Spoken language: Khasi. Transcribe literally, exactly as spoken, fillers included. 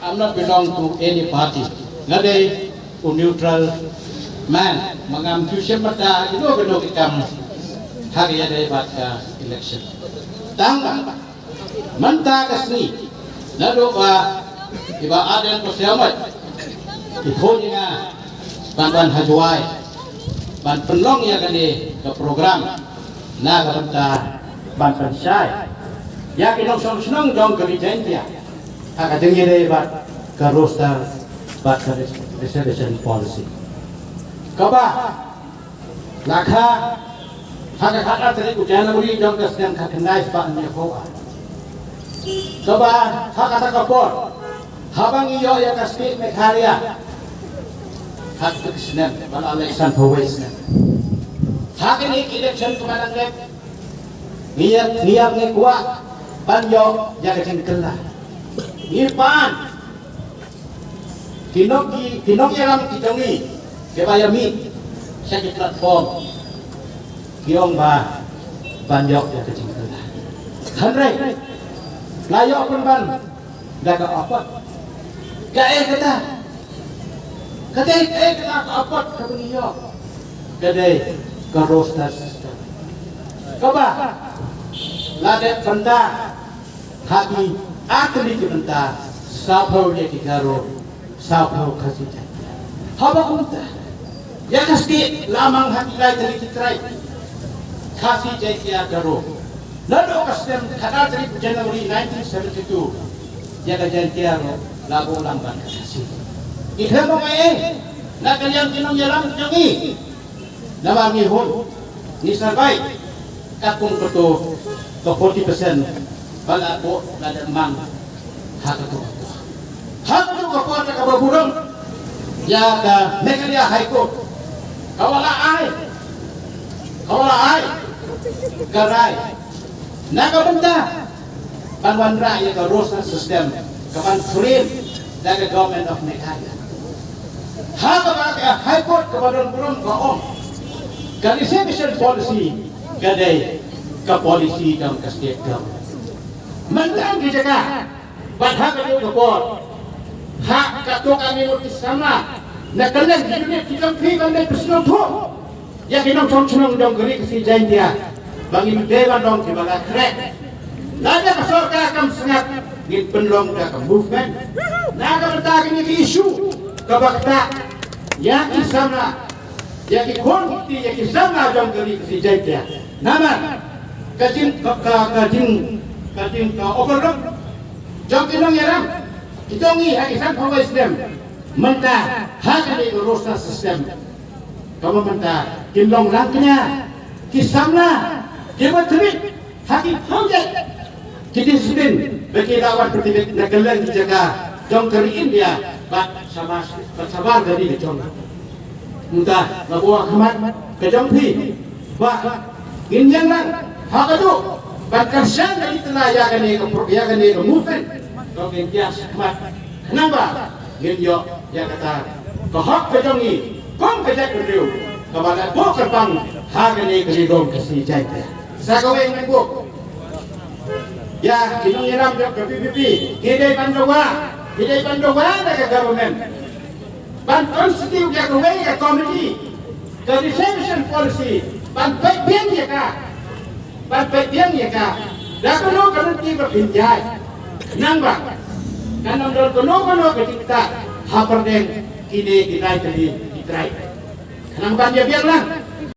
I'm not belong to any party. Nga dei u neutral man. Ma ngam ju shim bynta ïa kino kino ki kam ha ka ïadei bad ka election. Tang ba mynta ka sngi naduh ba i Bah Ardent Basaiawmoit i phone ïa nga ban wan ha Jowai ban pynlong ïa kane ka program na ka bynta ban pynshai ïa ki nongshong shnong jong ka ri Jaintia ha ka jingïadei bad ka roster bad ka reservation policy. Kaba la kha ha ka khatar tarik u January jong ka snem khatkhyndai spah hynñiewphew ar. Kaba ha kata ka por haba ngi ïoh ïa ka state Meghalaya ha kata ka snem, ba la election pawei snem. Ha kane ka election kaba nang leit ngi ïa, ngi ïa ngi kwah ban ïoh ïa ka jingkylla. Ngi pan ki nong, ki, ki nongïalam ki jong ngi kiba ïa mih sha ki platform ki ong ba ban ïoh ïa ka jingkylla. Hynrei la ïoh pynban da ka apot. Kaei kata? Kaei, kaei kata ka apot kaba ngi ïoh? Ka dei ka roster system kaba la dep bynta ha ki artylli ki bynta, sawphew ïa ki Garo, sawphew Khasi Jaiñtia. Haba kumta ïa ka state la mang ha ki lai tylli ki trai, Khasi Jaiñtia Garo. Naduh ka snem khatar tarik January nineteen seventy-two ïa ka Jaiñtia ruh la buh lang bad ka Khasi. Ngi khlem ong ei ei na ka liang ki nongïalam jong ngi. Namar ngi hun, ngi survive katkum kato ka forty percent ba la buh, la dep mang ha kato ka por. Ha kato ka por kaba burom ïa ka Meghalaya High Court, ka ba la ai, ka ba la ai ka rai na ka bynta ban wanrah ïa ka roster system ka ban frame da ka Government of Meghalaya. Ha kaba ka High Court kaba don burom ka ong ka reservation policy ka dei ka policy jong ka state government. Mynta ki jaka bad ha kajuh ka por ha kato ka ngi mut ki samla na kylleng ki unit ki jong phi ban dei pynsngewthuh ïa ki nongshong shnong jong ka ri Khasi Jaiñtia ba ngim dei ban long kiba la khreh. Lada ka sorkar kam sngap ngin pynlong da ka movement na ka bynta kine ki issue kaba ktah ïa ki samla, ïa ki khun ki kti, ïa ki samla jong ka ri Khasi Jaiñtia. Namar ka jing, ka, ka, ka jing, ka jing, ka overlook jong ki nongïalam ki jong ngi ha ki sanphew wei snem mynta ha kane ka roster system. Kaba mynta kin long lang kñia ki samla kiba thylliej ha ki phew jait ki discipline ba ki la wan pynthylliej na kylleng ki jaka jong ka ri India bad shabar, bad shabar ka ri ka jong. Mynta nga buh ha khmat ka jong phi ba ngin ïeng lang ha kajuh ban kyrshan da ki tla ïa kane ka pro-, ïa kane ka movement. Ka ngin ïeng ha khmat khnang ba ngin ïoh ïa kata ka hok ka jong ngi kum ka jaitbynriew kaba la buh kyrpang ha kane ka ri Ri Lum Khasi Jaiñtia. Sa kawei ngan buh ïa ki nongïalam jong ka V P P, ki dei ban dawa, ki dei ban dawa da ka government ban constitute ïa kawei ka committee ka reservation policy ban peit biang ïa ka, ban peit biang ïa ka da kano kano ka lynti ba phin jai. Nangba kan ym don kano kano ka jingktah hapdeng kine ki lai tylli ki trai. Khnang ban ïa biang lang